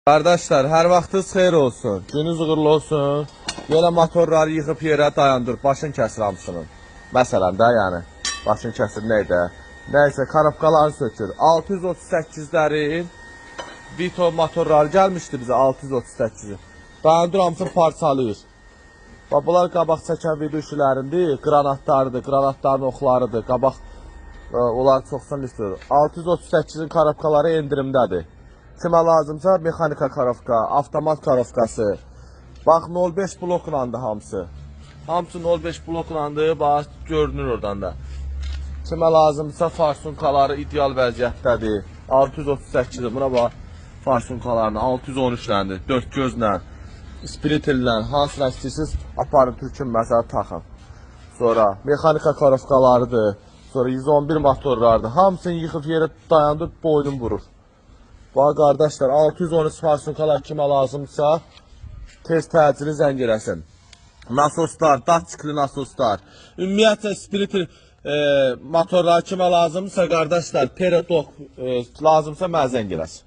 Qardaşlar, hər vaxtınız xeyir olsun. Gününüz uğurlu olsun. Yenə motorları yığıb yerə dayandır, başın kəsir hamısının. Məsələn də, yəni, başın kəsir nə idi? Nəysə, karabkaları sökür. 638-lərin Vito motorları gəlmişdi bizə 638-i. Dayandır, hamısını parçalayır. Bax, bunlar qabaq çəkən vidüşülərindir, qranatlarıdır, qranatların oxlarıdır. Qabaq onlar çoxsan istəyir. 638-in karabkaları endirimdədir. Kimə lazımsa mexanika karabka, avtomat karabkası. Bax 0.5 bloklandı hamısı. Hamısı 0.5 bloklandı, bax görünür oradan da. Kimə lazımsa farsunkaları ideal vəziyyətdədir. 638-dir. Buna bax farsunkalarını 613-ləndir. 4 gözlə, splitterlə, hansını istəyirsiniz aparın türkün məsələ taxın. Sonra mexanika karofkalarıdır. Sonra 111 motorlardır. Hamısını yıxıb yerə dayandır, boynun vurur. Bax qardaşlar, 613 farsunkalar kimə lazımsa tez təcili zəng eləsin. Nasoslar, datçikli nasoslar. Ümumiyyətlə spliter motorlar kimə lazımsa qardaşlar, peredok lazımsa mənə zəng eləsin.